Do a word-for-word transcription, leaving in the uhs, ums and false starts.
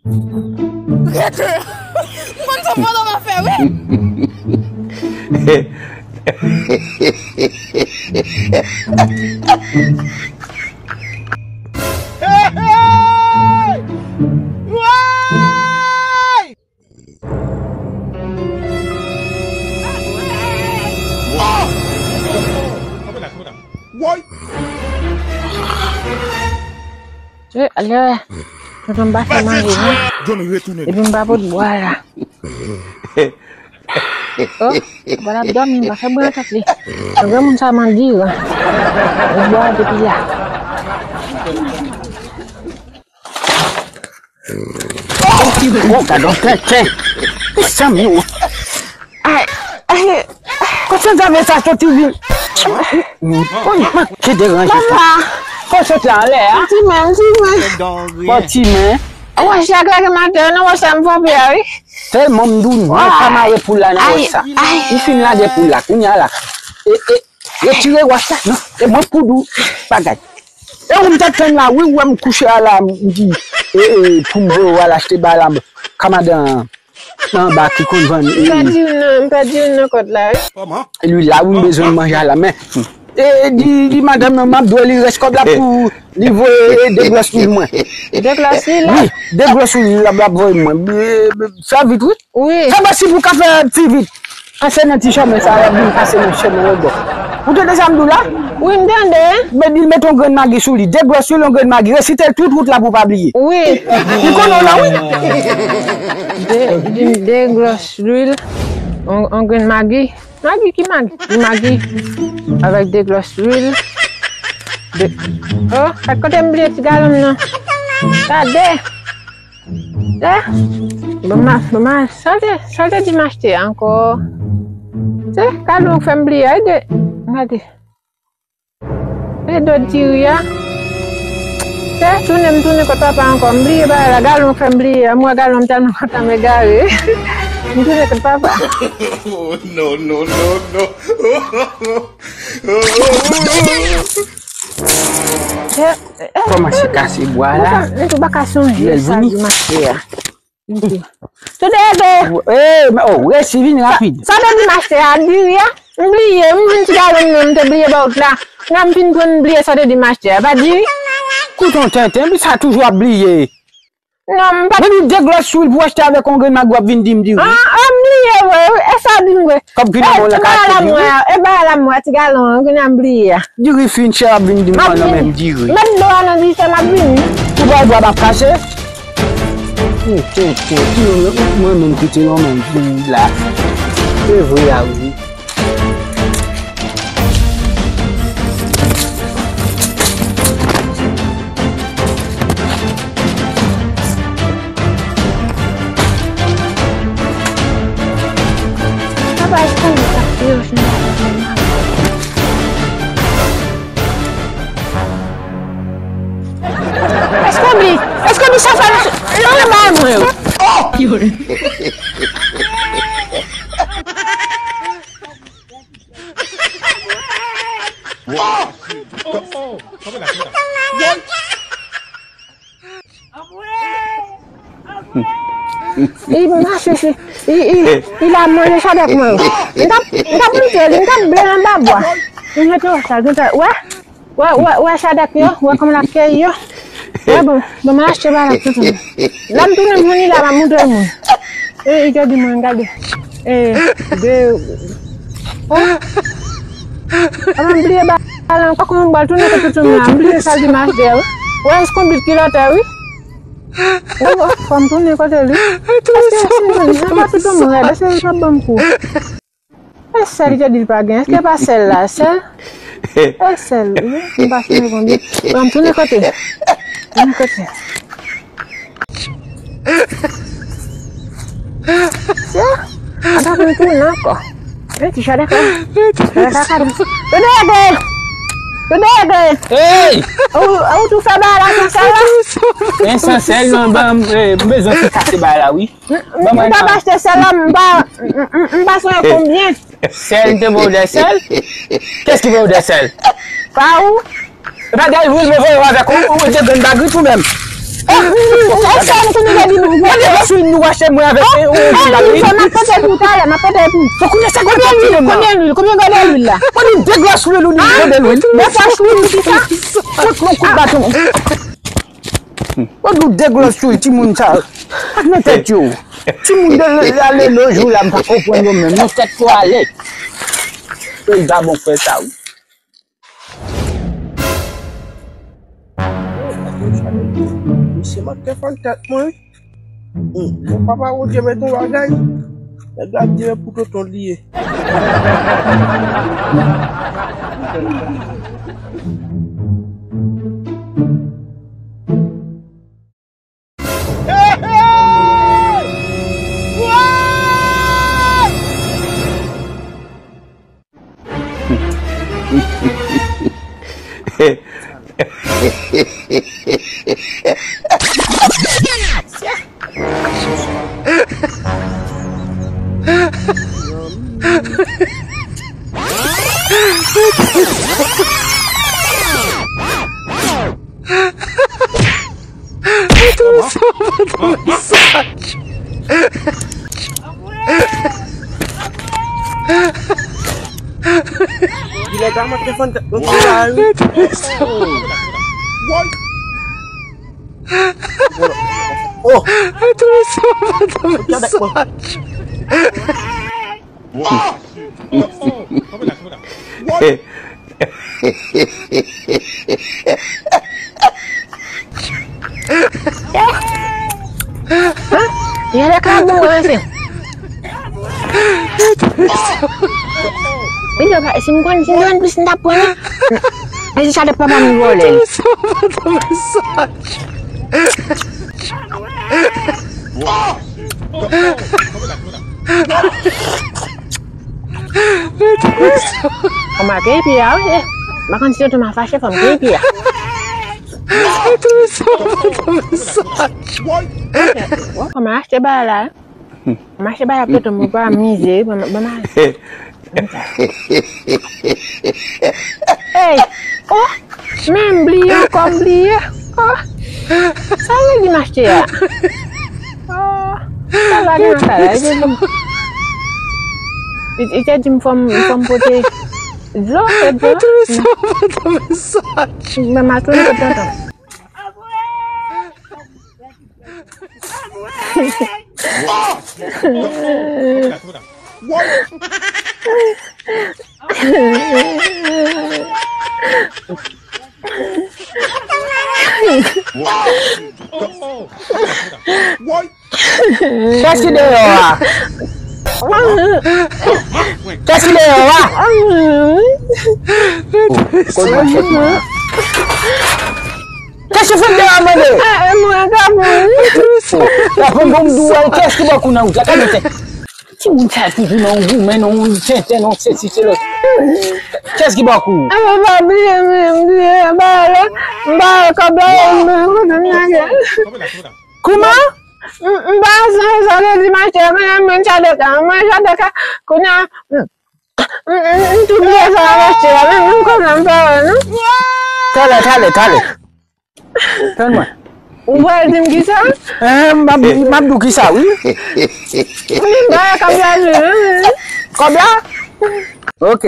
Rete! M konn se yon vòlò m ap fè, wi! Hey, hey! Woy! Woy! Che, ale, tonton m pa fè manje, non. Epi m pa pot bwa la. Oh, bwa la ap dòmi, m pa fè bwa nan tèt li. Nan granmoun sa mandi, wi. Li bwa depi a. Oh, gad yon tenten. Mezanmi, oh. Ay, ay. Kote zave sa soti vin? Woy, manke deranje. Papa. Fò sot la anlè a. Ti men, ti men. Bon, ti men. Wòch la klake maten, nan wòch la m frape a, wi. Tèlman m di w non, pa mare poul la nan wòch sa. Ay, ay. M fin lage poul la, kounye a la. E, e, retire wòch la, non. E mwen pou di w bagay. E ou m t ap tann la, wi, ou wè m kouche a la, m di, e, e, pou m voye w al achte bagay la, kamadan nan anba ki konn vann, e, m pa di w non, m pa di w non kòt la, wi. Lwil la, wi, m bezwen manje a la, men, e, di, di madanm nan, m ap dwe li rès kòb la pou li voye, e, de glòs lwil mwen. De glòs lwil la? Wi, de glòs lwil la, l ap voye mwen. E, e, fè vit, wi. Wi. Fè posib ou ka fè pi vit. Pase nan ti chemen sa a, w ap vin pase nan chemen lòt bò. Ou tande sa m di w la? Wi, m tande. Men di l mete yon grenn magi sou li. De glòs lwil, yon grenn magi. Resite l tout wout la pou w pa bliye. Wi. Li konnen w la, wi. De, de, de glòs lwil, yon, yon grenn magi. Magi ki magi? Magi avèk de glòs lwil. De, oh, gad kote m bliye ti galon m nan. Gade. Eh, bon, ma, bon, ma, sa l te, sa l te di m achte a ankò. Se, kalon fè m bliye, ay de, gade. E dòt diri a. Se, tounen m tounen kot papa ankò. M bliye bagay la, galon fè m bliye a. M wè galon m tèlman kontan m egare. M tounen kot papa. Oh, non, non, non, non. Eh, eh, kòmanse kase bwa la. Nou tou pa ka sonje sa dimanch te a. Tou de de. Eh, men, oh, resi vin rapid. Sa, sa te dimanch te a, diri a. M bliye, m vin ti galon nan, m te bliye ba w la. Nan m fin pran m bliye sa te dimanch te a. Pa diri. Koute yon tenten, epi sa toujou ap bliye. Non, m pa. Mwen di de glòs lwil pou achte avèk yon grenn magi w ap vin di m diri. Ah, ah, m bliye vre, wi. E sa di m vre. Kòb ki nan men w la ka achte diri. E bagay la m wè, ti galon an, kounye a m bliye a. Diri fin chè w ap vin di m nan menm diri. Met dlo a nan difè, m ap vini. Ou bay bwa m ap kache. Ou tenten, ki mwen menm ki te lonmen vin la. Se vre a wi. Papa, èske nou ka fè yon jan? Èske w bliye? Èske w bliye sa fè nan, nan, nan bagay mwen yo? Oh! Li mache, se, li, li, li la manje chadèk mwen. M t ap, m t ap moute li, m t ap ble anba bwa. M mete wè sa, gen sa, wè, wè, wè, wè chadèk yo, wè kòman l ap keyi yo. Wè, bon, bon, mwen achte bagay la pou tounen. Lè m tounen, m vini la, m ap montre moun. E, li te di mwen, gade. E, de, oh. Avan m bliye bagay la ankò, kòman m pral tounen kote toutou moun la? M bliye sa dimanch dèyè, wi. Wè, se konbit ki lòtè, wi. Wè, wè, fò m tounen kote li. Èske se mwen? Nan pa toutou moun rèd, èske li p ap ban m kou? E sèl li te di l pa gen, èske pa sèl la, sèl? E sèl, wi, m pa sonje konbyen. Wè, m tounen kote. Tounen kote. Se, ata pou tounen ankò. E ti chadèk la. Chadèk la ka tou. Yo deye gay! Yo deye gay! Hey! Ou, ou tou fè bagay la san sèl la? Men san sèl non, ban m, eh, m bezwen ti kase bagay la, wi. M, m, m t ap achte sèl la, m pa, m, m, m pa sonje konbyen. Sèl, m te voye w de sèl? Kiyès ki voye w de sèl? Pa ou? E pa de lwil mwen voye w avèk ou, ou de grenn bagrit ou menm. Ou sa nou konnen gade nou. Mwen devan sou nou wache mwen avèk yon moun la wi. M ap pote pou talè, m ap pote pou. Fò konnen sa konbyen lwil, konbyen lwil, konbyen gade lwil la. Mwen nou de glas lwil ou nou de lwil. Mwen fò lwil ki sa. Fout nou kout baton. Mwen nou de glas lwil timoun sa. Ak nan tèt yo. Timoun de ale lojou la m pa konprann yo menm. Nan tèt yo ale. Peyi pa bon frè sa wi. Misye manke fann tèt mwen wi. Hum, bon papa Wodye mete yon bagay. Nèg la di men pou tonton li ye. Dilè ta mwen telefòn tèt mwen tou la wi. Oh! Yè lè ka bon wè se. Vin yo pa, si m konn, si m konn plis m t ap pran li. Men se sa de papa m vòlè. Kòman ke pye a wi. M pa konn si yo tou m a fache fò m ke pye a. Kòman achte bagay la? M achte bagay la pou tonton m pa mize, ban m, ban m ale. Ey! Oh! Men m bliye ankò, m bliye. Oh! Sa w vle di m achte a? Oh! Sa l lage nan kay la? Li te di m, li, li te di m fò m, fò m pote dlo, se dlo. Men m al tounen kot tonton. Kiyès ki deyò a? Kiyès ki deyò a? Koz machèt mwen an. Kiyès ki fout deyò a mande? Mwen ka mouri. Aprann pou m di w, kiyès ki ba w kou nan wout la? Gade tèt. Timoun sa toujou nan yon goumen, nan yon tenten, nan sesi, sela. Kiyès ki ba w kou? Mwen pa bliye, mwen bliye, mwen pa ale, mwen pa ale kòb la, mwen kote m lage. Kòman? M, m pa sonje sa te di m achte a, kounye a m jwenn chadeka, m jwenn chadeka, kounye a, m, m, m, m tou bliye sa m achte a, men menm kounye a m pa wè non. Talè, talè, talè. Tann mwen. Ou pral di m kisa? Eh, m ap, m ap di w kisa, wi. M pa wè kòb la, wi. Kòb la? Ok.